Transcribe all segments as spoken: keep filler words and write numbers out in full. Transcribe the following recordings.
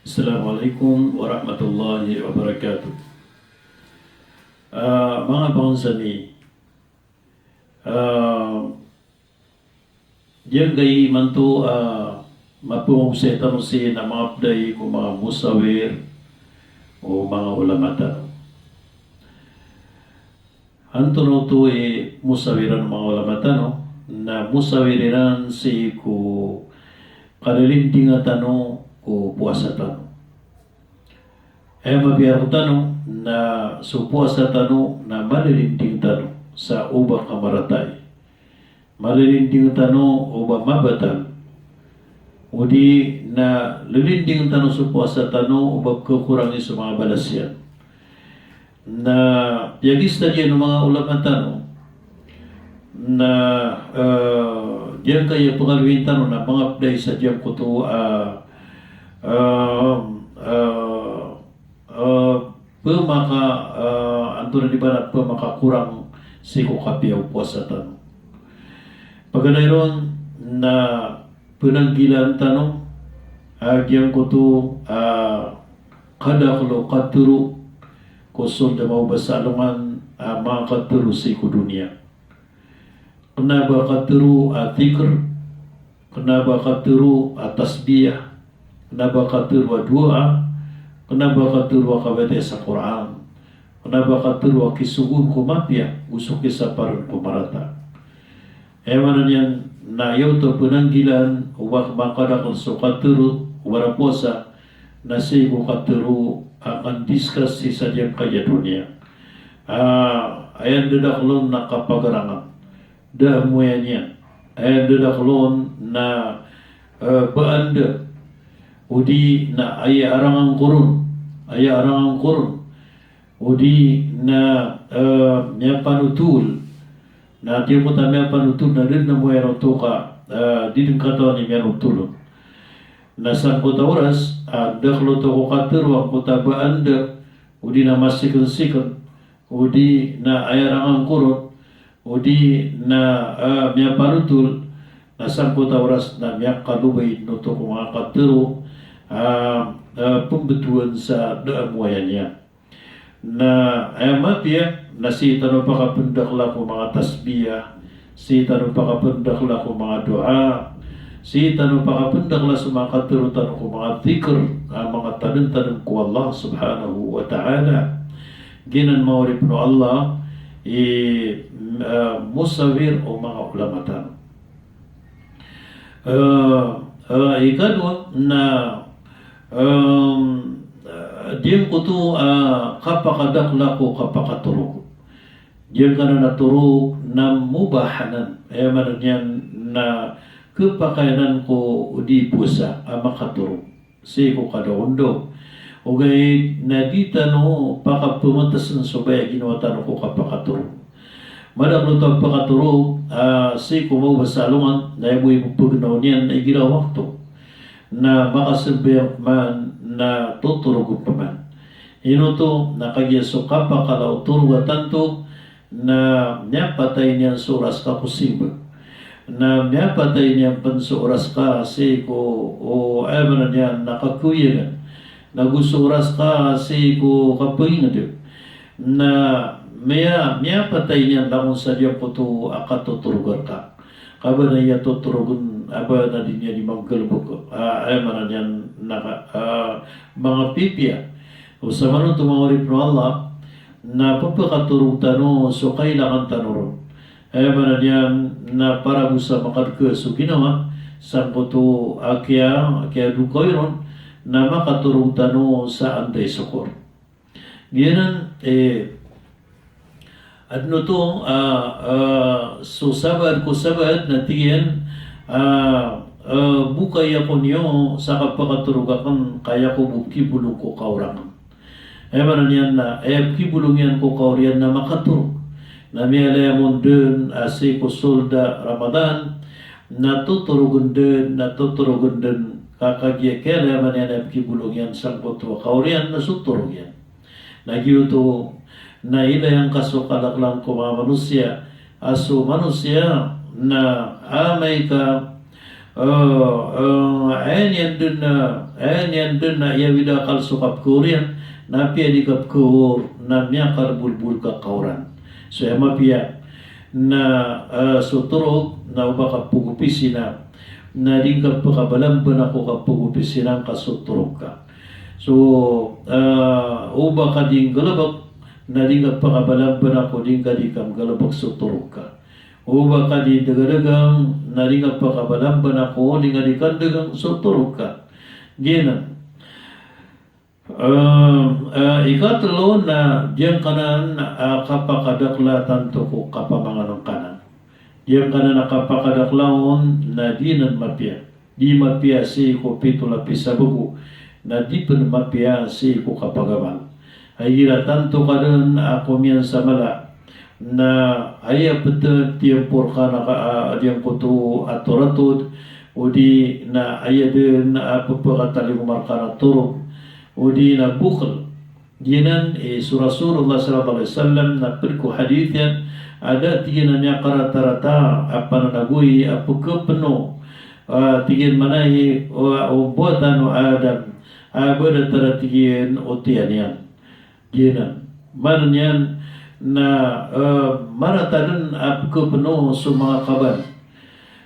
Assalamu alaikum warahmatullahi wabarakatuh. Ah, manga bangsa mi, ah, giyangkai imanto, ah, mapemosay tano sii na manga pd ai ko manga musawir o manga ulama tano. Antonaa oto i musawir o manga ulama tano? Na musawir iran sii ko kalilindinga tano ko powasa tano. Aya mapiya rktano na so powasa tano na malilinding tano sa o ba ka marata i. Malilinding tano o ba mabatal. Odi na lilinding tano so powasa tano o ba kakorangi so manga balas iyan. Na piyagistadiyan o manga ulama tano na, eh, giyangkai a pkalowiin tano na manga pd ai sa giyangkoto a, eh, eh, eh, pmaka, eh, antonaa di ba na pmakakorang sii ko kapiya o powasa tano. Paganay ron na pnanggilaan tano a giyangkoto a kadakl o katharo ko sold a mawba sa alongan a manga katharo sii ko doniya. Kna ba katharo a dhikr, kna ba katharo a tasbih, kna ba katharo a doa, kna ba katharo a kabatiya sa Qur'an, kna ba katharo a kisogoon ko mapiya, go so kisaparn ko marata. Aya maana niyan na aya oto a pnanggilaan o ba makadakl so katharo o ba powasa na sii ko katharo a kandiskas sii sa giyangkaya doniya. Ah, aya ndadakl on na kapagarangan. Da a moyan iyan. Aya ndadakl on na, eh, ba anda. Odi na aya arangan ko ron. Aya arangan ko ron. Odi na, eh, miyapanotol. Na giyangkoto a miyapanotol na da dn a moyan oto ka, eh, di dn katawan i miyanotol on. Na sangkoto a oras, ah, ndakl oto ko katharo angkoto a ba anda. Odi na masiknsikn. Odi na aya arangan ko ron, odi na, ah, miyapanotol, na sangkoto a oras na miyakalobay dn oto ko manga katharo, ah, ah, pmbtowan sa da a moyan iyan. Na aya mapiya, na sii tano pakapndakla ko manga tasbih, sii tano pakapndakla ko manga doa, sii tano pakapndakla so manga katharo tano ko manga dhikr, ah, manga tadntadn ko Allah subhanahu wa ta'ala. Giyanan manga oripn o Allah i, ah, musawir o manga ulama tano. Ah, ah, ikadowa na, em, ah, giyangkoto a kapakadakla ko kapakatorog. Giyangkanan a torog na mubah anan. Aya maana niyan na khapakay anan ko di powasa a makatorog sii ko kadaondaw. Ogaid na di tano pakapmatasan so baya ginawa tano ko kapakatorog. Madakl oto a pakatorog, ah, sii ko mawba sa alongan, na aya bo i pagnaw niyan na igira wakto. Na makasambayang pman, na totorogn pman. Ino oto, na kagiya so kapakala o torog a tanto, na miyapatay niyan so oras ka ko simba. Na miyapatay niyan pn so oras ka sii ko, o, aya maana niyan na kakoyagan. Na go so oras ka sii ko kapangingd. Na miya, miyapatay niyan langon sa giyangkoto a katotorog rka. Ka ba na iya totorogn, a ba na di niyan di manggalbk. Ah, aya maana niyan na ka, ah, manga pipiya. O samanoto manga oripn o Allah, na pphakatorog tano so kailangan tano ron. Aya maana niyan na para bo sa makadka so ginawa, sangkoto a kiya, kiyadokawi ron, na makatorog tano sa anday sokor. Giyanan, eh, adn oto, ah, ah, so sabaad ko sabaad na tig iyan, ah, ah, bokay ako niyo sa kapakatorog akn ka aya ko bo pkibolong ko kaor akn. Aya maana niyan na, aya pkibolong iyan ko kaor iyan na makatorog. Na miyalaya mon dn a sii ko sold a Ramadan, na totorogn dn, na totorogn dn, ka kagiya kiyalaya man iyan a pkibolong iyan sangkoto a kaor iyan na so torog iyan. Na giyoto, na ilaya ngka so kalaklan ko manga manosiya, a so manosiya na amay ka eh, eh, aya niyan dn, eh, aya niyan dn na iyawid a akal so kapkaor iyan, na apiya di kapkaor, na miyakar bolbol ka kaoran. So aya mapiya na, eh, so torog, na o ba ka pagopisi na, na di ngka pakabalamban ako ka pagopisi na ngka so torog ka. So, eh, o ba ka di nggalbk, na di ngka pakabalamban ako di ngka di ka mgalbk so torog ka. O ba ka di dagadagang, na di ngka pakabalamban ako di ngka di ka ndagang so torog ka. Giyanan. Eh, eh, ikatlo na giyangkanan a kapakadakla tanto ko kapamangan ngka nan. Giyangkanan a kapakadakla on na di nan mapiya. Di mapiya sii ko pito lapis a bago, na di pn mapiya sii ko kapagamal. Ay igira tanto ka dn a komiyan sa mala, na aya ptiyampo rka na ka, a, giyangkoto a toratod, odi na aya dn a ppakatalingoma rka na torog, odi na bokl. Giyanan i so Rasulullah sallallahu alaihi wasallam na pd ko hadith iyan, a da tig iyan a miyakaratarata a pananagoy a pkhapno, a, tig iyan manay o, o mbawataan o Adam, a, ba datar a tig iyan o tiyan iyan. Giyanan. Maana niyan na, eh, marata dn a pkhapno so manga kaban.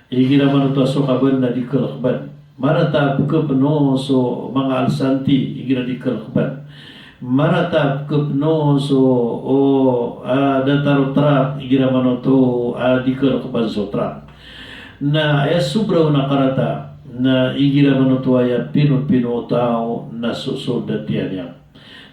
Igira manoto a so kaban na di kalkban. Marata a pkhapno so manga alsanti, igira di kalkban. Marata a pkhapno so, o, a, datar o trak, igira manoto a di kalkban so trak. Na aya sobra on a karata, na igira manoto aya pinopino o taw na sosold a tiyan iyan.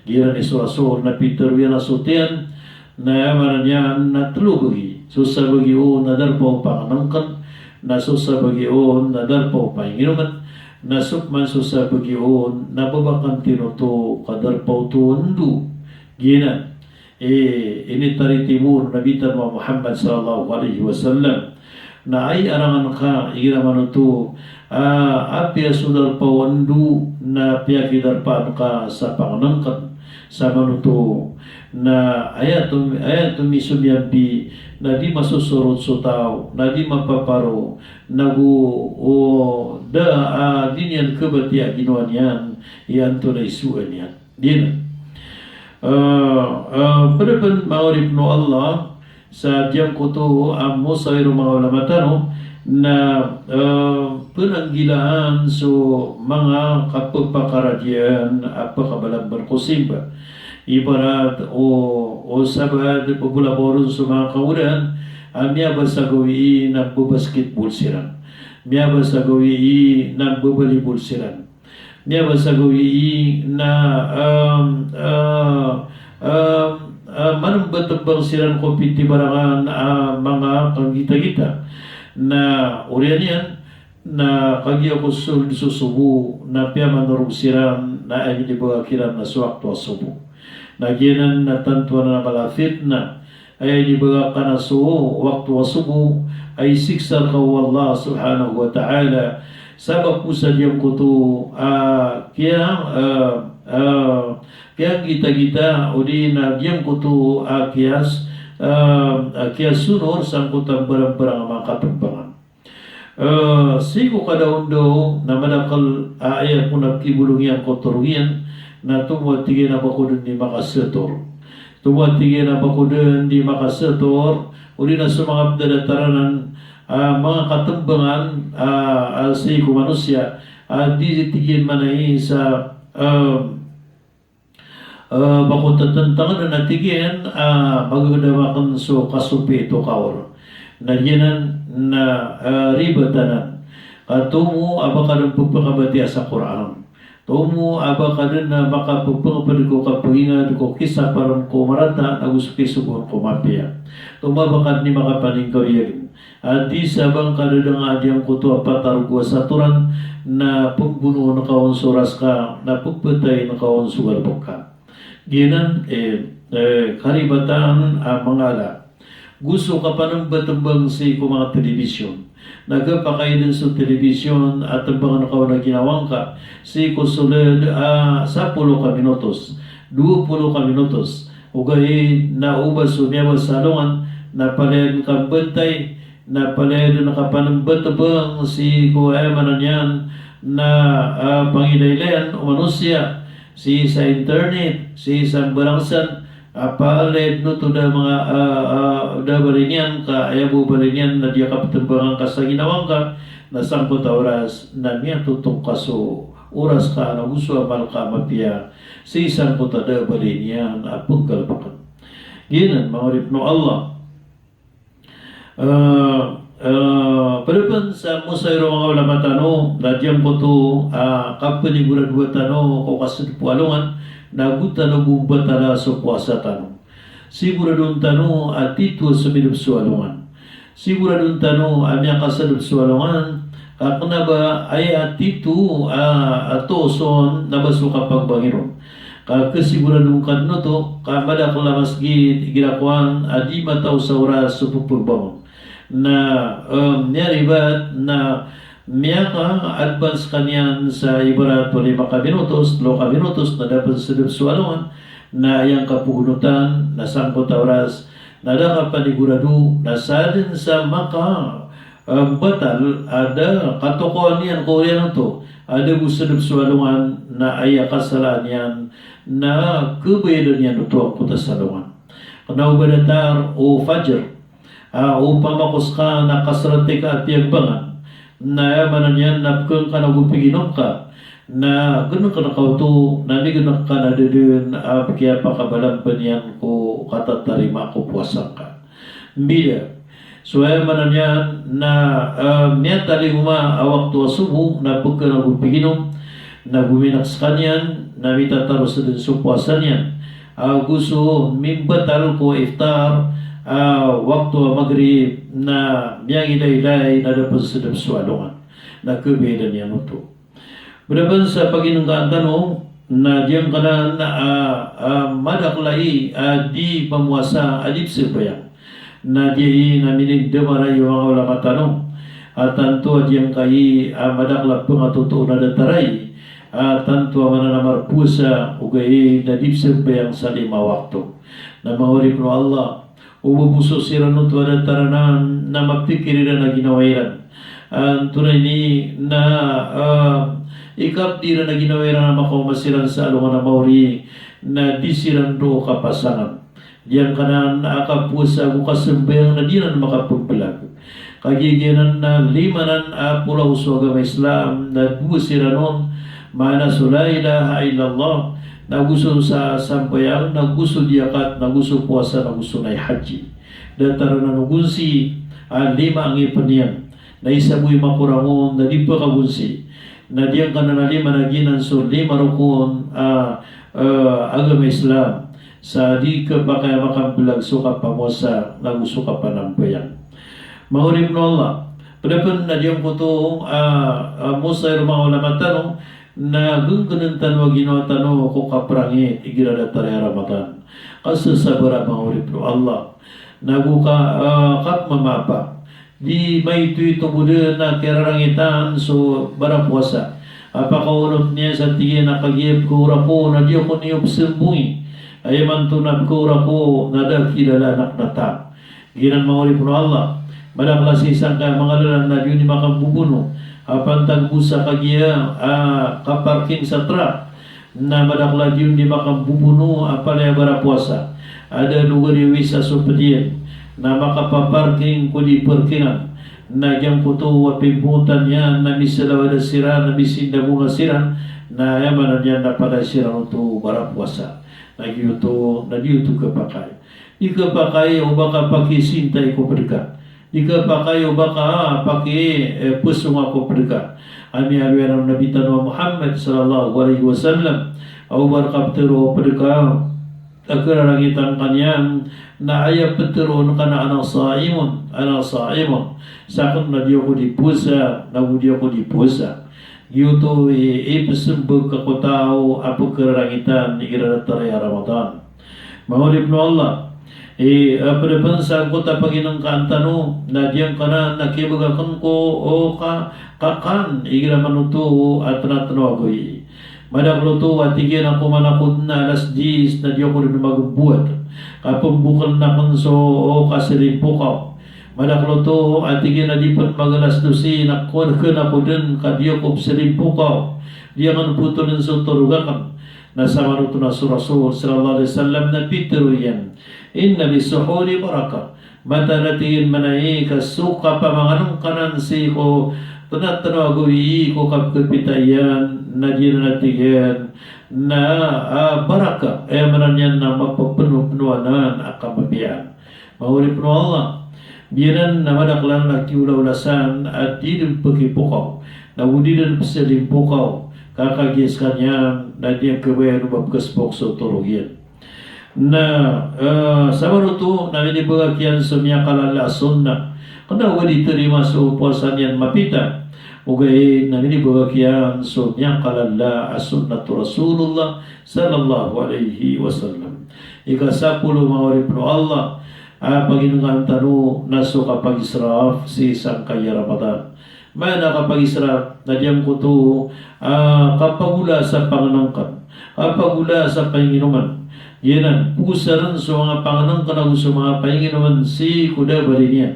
Giyanan i so Rasul na pitharo iyan a so tiyan, na aya maana niyan na tlo bagi. So sabagi on na darpa o pangnngkn, na so sabagi on na darpa o panginginomn, na so pman so sabagi on na ba ba kn tinoto ka darpa oto o ndo. Giyanan. Eh, initaritibo o Nabi tano a Muhammad sallallahu alaihi wasallam. Na aya arangan ka, igira manoto, ah, apiya so darpa o ndo, na piyakidarpaan ka sa pangnngkn, sa manoto. Na aya tom-, aya tomi so miyambi, na di masosorot so taw, na di mapaparo, na go, o, da, ah, di niyan kabatiya a ginawa niyan, iyan to na isoan iyan. Giyanan. Eh, eh, pd pn manga oripn o Allah, sa giyangkoto a mosawir o manga ulama tano, na, eh, pnanggilaan so manga kappakaradiyaan a pkabalamban ko simba. Ibarat o, o sabaad, pbolabor on so manga kangodaan, a miyabasa gawii na bbasketball siran. Miyabasa gawii na bbavolleyball siran. Miyabasa gawii na, em, eh, em, eh, manmbatmbang siran ko pitibarangan a manga kanggitagita. Na oriyan iyan, na kagiya ko sold so sobo, na piyamanorog siran, na aya di bgak iran na so wakto a sobo. Na giyanan na tanto anan a mala a fitna, aya di bgak anan so wakto a sobo, a isiksa rka o Allah subhanahu wa ta'ala, sabap ko sa giyangkoto a kiya, eh, eh, kiyanggitagita, odi na giyangkoto a kiyas, eh, a kiyasonor sangkoto a mbarangbarang a manga katmbangan. Eh, sii ko kadaondaw na madakl a aya pn a kibolong iyan ko torog iyan, na tomo a tig iyan a ba ko dn di makasator. Tomo a tig iyan a ba ko dn di makasator, odi na so manga pd a datar anan, ah, manga katmbangan, ah, ah, sii ko manosiya, ah, di tig iyan manay sa, em, Eh, ba ko tatantangn na tig iyan, ah, magagdam akn so kasopiit o kaor. Na giyanan na, eh, ribat anan. Ka tomo a ba ka dn pphakabatiya sa Qur'an. Tomo a ba ka dn, ah, makappphangpd ko kapangingat ko kisaparan ko marata, ago so kisogoon ko mapiya. Tomo a ba ka dn di makapaningkawi a di sabang ka dn a giyangkoto a patarog a satoran, na pmbonoon ka on so oras ka, na pphatayin ka on so galbk ka. Giyanan, eh, eh, karibatan a manga ala. Go so kapanmbatmbang sii ko manga telebisyon. Na khapakay dn so telebisyon a tmbangn ka on a ginawa ngka sii ko sold a sapolo ka minotos, dowa polo ka minotos. Ogaid na o ba so miyabasa alongan na palaya dn ka mbantay, Na palaya dn kapanembatebang sii ko, aya maana niyan na, ah, pangilailayan o manosiya sii sa internet, sii sa mbarangsan, a palaya dn oto da manga, ah, ah, da bali niyan ka, aya bo bali niyan na di a kaptembangan ka sa ginawa ngka, na sangkoto a oras na miyatotong ka so oras ka, na go so amal ka a mapiya sii sangkoto a da bali niyan a penggalebeken. Giyanan, manga oripn o Allah. Eh, eh, pd pn sa mosay ron o manga ulama tano, na giyangkoto, ah, kapenigoradoa tano ko kasedp o alongan, na go tano bo mbatala so powasa tano. Sigoradon tano a tito a somidp so alongan. Sigoradon tano a miyakasedp so alongan, ka kna ba aya tito a, a toos on na ba so kapagbangi ron. Ka kasigoradon ka dn oto, ka madakl a masgit igira kowan a di mataw sa oras so pphabangon. Na, em, miyaribat na miyaka-advance ka niyan sa ibarat o lima ka minutos, tlo ka minutos, na da pn sedp so alongan, na aya ngka pagonotan, na sangkoto a oras, na da ka panigorado, na sadn sa maka, eh, batal, a da katokawan iyan ko oriyan oto, a da bo sedp so alongan, na aya kasalaan iyan, na khabayadan iyan oto angkoto a salongan. Kna o ba datar o fajr, ah, o pamakos ka na kasrati ka a piyagbangan, na aya maana niyan na pkn ka na go piginom ka, na gnk ka oto, na mign ka na da dn a pkiyapakabalamban iyan ko katatarima ko powasa ngka. Mbida. So aya maana niyan na, ah, miyatalingoma a wakto a sobo, na pkn ka na go piginom, na go minak skaniyan, na mitataro sa dn so powasa niyan. Ah, go so mimbatal ko iftar, ah, wakto a magrib, na miyangilaylay na da pn sedp so alongan. Na khabayadan iyan oto. Pd pn sa paginengkaan tano, na giyangkanan, ah, ah, madakl ai, ah, di mamowasa a di pzambayang. Na giyai na minindamaray o manga ulama tano a tanto a giyangkai a madakl a pngatotoon a datar ai, a tanto a maana na marpowasa, ogaid na di pzambayang sa lima wakto. Na manga oripn o Allah, o ba bo so siran oto a datar anan na mapikir iran a ginawa iran. Antonaa ini na, ah, ikapdi iran a ginawa iran a makaoma siran sa alongan a maori, na di siran roo kapasangan. Giyangkanan a kapowasa ago kasambayang na di ran makapmbelag. Kagiya giyanan na lima nan a polaw so agama Islam, na dowa siran on, maana so la ilaha illallah, na go so sa-, sambayang, na go so diyakat, na go so powasa, na go so nay haji. Datar anan o gonsi a lima a ngipn iyan. Na isa bo i makorang on, na di pkagonsi. Na giyangkanan a lima na giyanan so lima rokon a, eh, agama Islam. Sa di khapakay a makambelag so kapamowasa, na go so kapanambayang. Manga oripn o Allah, pd pn na giyangkoto, ah, ah, mosay ron o manga ulama tano, na gnggnan tano a ginawa tano ko kaprangit igira datar aya Ramadan. Kasasabar a manga oripn o Allah. Na go ka, ah, kapmamaapa. Di maito-ito bo dn a kirarangitan so barapowasa. A pakaonot niyan sa tig iyan a kagiya pkaora ko na di ako niyo psambongi. Aya imanto na pkaora ko na da kilalaan akn a taw. Giyanan manga oripn o Allah. Madakl a sii sangkaya manga lalan na di on di makambobono. A pantag bo sa kagiya, ah, kaparking sa trak. Na madakl a di on di makambobono a palaya barapowasa. A da logari o isa so pd iyan na makapaparking ko di parkingan. Na giyangkoto a pimbongotan iyan na misalawada siran, na misindagonga siran, na aya maana niyan na palaya siran oto barapowasa. Na giyoto, na di oto khapakay. Di khapakay o ba ka pakisintay ko pd ka. Di khapakay o ba ka paki, eh, pesonga ko pd ka. A miyaaloy anan o Nabi tano a Muhammad sallallahu alaihi wasallam. A o ba rka ptharoa o pd ka a kirarangitan ka niyan, na aya ptharoon ka na ana saimun, ana saimun. Sakn na di ako di powasa, na go di ako di powasa. Giyoto i, ipsmbag ka ko taw a pkhirarangitan igira datar aya Ramadan. Manga oripn o Allah, i, eh, pd pn sa angkoto a paginengkaan tano, na giyangkanan a kibgay akn ko, o, ka, kakan, igira manoto a tnatnaw a gawii. Madakl oto a tig iyan a koman ako dn a alas diyes na di ako dn magmbowat. Ka pmbokln akn so, o, kasirimpok aw. Madakel oto a tig iyan a di pen magalas dosi na kowan ken ako den ka di ako peselimpokaw, di aken potolin so torog aken. Na samanoto na so Rasul sallallahu alaihi wasallam na pitero iyan, "Inna lis-suhuri barakah." Mataan a tig iyan manay ka so kapamangenengkanan sii ko tenateno a gawii ko kapekapita iyan na di anan a tig iyan na, ah, barakah, aya maana niyan na mapepenopenowaan a kamapiyaan. Manga oripen o Allah, giyanan na madakel anan a kiolaola san a di den pekipokaw, na o di den peselimpokaw, ka kagiya sekaniyan na di niyan kabayaan o ba pekesepok so torog iyan. Na, eh, samanoto na minibagak iyan so miyakalala a sunnah. Kena o ba di terima so powasa niyan mapita. Ogaid na minibagak iyan so miyakalala a sunnat o Rasulullah sallallahu alaihi wasallam. Ika sapolo, manga oripen o Allah, a paginengan tano na so kapagisraf sii sangkai a Ramadan. Maana kapagisraf na giyangkoto a kapagola sa pangenengken, kapagola sa painginomen. Giyanan, pogosaren so manga pangenengken ago so manga painginomen sii ko da a bali niyan.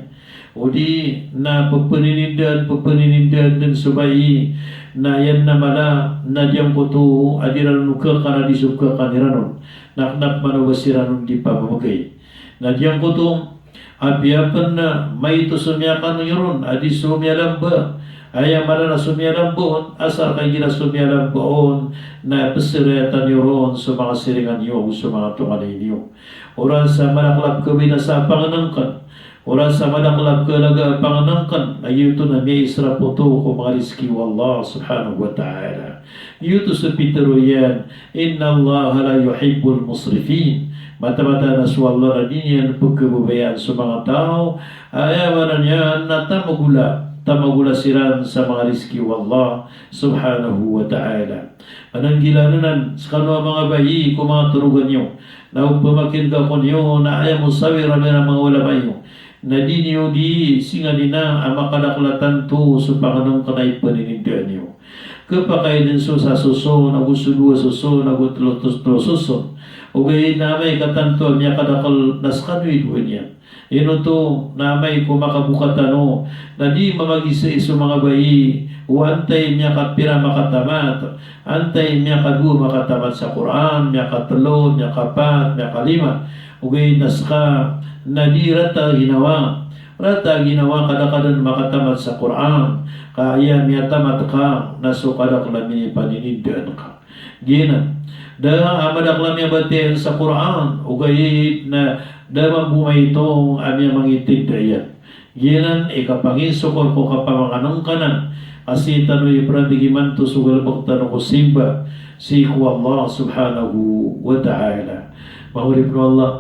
O di na pepeninindaan, pepeninindaan den so bai, na iyan na mala na giyangkoto a di ranon kekan a di so kekan iran on. Na kena pman o ba siran on di pamemegay. Na giyangkoto, apiya pen na maito so miyakano iyo ron a di so miyalamba, aya maana na so miyalamba on, asar ka igira so miyalamba on, na peserayatan iyo ron so manga siringan iyo ago so manga tonganay niyo. Oran sa madakel a pekabinasa a pangenengken, oran sa madakel a pekalaga a pangenengken, na giyoto na miyaisraf oto ko manga rizki o Allah subhanahu wa ta'ala. Giyoto so pitero iyan, "Innallaha la yuhibbul musrifin." Mataan-mataan a so Allah na di niyan pekababayaan so manga taw a aya maana niyan na tamagola, tamagola siran sa manga rizki o Allah subhanahu wa ta'ala. Pananggilaan anan sekano a manga bai ko manga torogan iyo, na opama ken ka kon iyo na aya mosawir ami a manga olama iyo, na di niyo di singanina a makadakel a tanto so pangenengken a ipeninindaan iyo. Kepakay den so sa soson ago so dowa soson ago telo, telo soson. Ogaid na amay ka tanto a miyakadakel na sekano i dowa niyan. Ino oto na amay ko makaboka tano na di mamagizai so manga bai o antai miyakapira makatamat, antai miyakadowa makatamat sa Qur'an, miyakatelo, miyakapat, miyakalima. Ogaid na seka na di rata a ginawa, rata a ginawa ka da ka den makatamat sa Qur'an, ka aya miyatamat ka na so kadakel a minipaninindaan ka. Giyanan, da a madakel a miyabatiya iyan sa Qur'an, ogaid na da mambo maito a miyamangitinda iyan. Giyanan i kapangisokor ko kapamangenengkanan a sii tano iperandig imanto so galebek tano ko simba sii ko Allah subhanahu wa ta'ala. Manga oripen o Allah,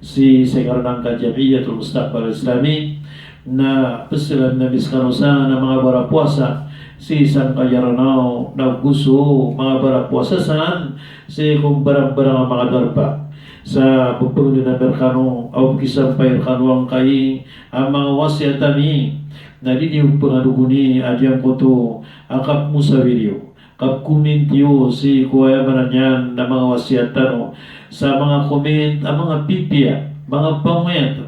sii sa ingaran angka Jamiyatul Mustaqbal Islami, na peselan ami sekano san a manga barapowasa sii sangkai a Ranaw, na go so manga barapowasa san sii ko mbarangbarang a manga darpa. Sa pepengeden ami rekano, ago pekisampay rekano angkai a manga wasiyat ami, na di niyo penganogoni a giyangkoto a kapemosawir iyo, kapecomment iyo sii ko aya maana niyan na manga wasiyat tano sa manga comment a manga pipiya, manga pangoyat,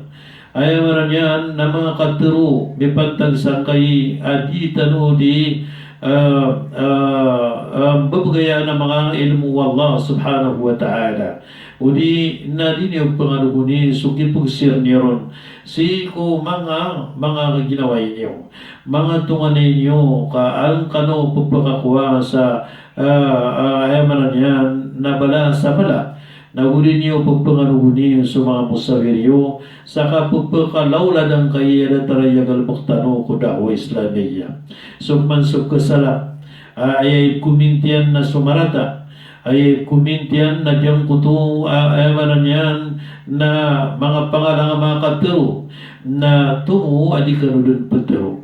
aya maana niyan na manga katero mipantag sangkai a di tano di, ah, ah, ah, mbebegayaan a manga ilmo o Allah subhanahu wa ta'ala. O di na di niyo penganogoni so kipegshare niyo ron sii ko manga, manga kaginawai niyo, manga tonganay niyo ka an kano pepekakowa sa, ah, ah, aya maana niyan na bala sa bala. Na go di niyo pepenganogoni so manga mosawir iyo sa kapepekalaolad angkai a datar a aya galebek tano ko da'wah Islamiyah. So man so kesala, ah, aya i-comment iyan na so marata, aya i-comment iyan na giyangkoto, ah, aya maana niyan na manga pangalang a manga katero, na tomo a di kano den petero.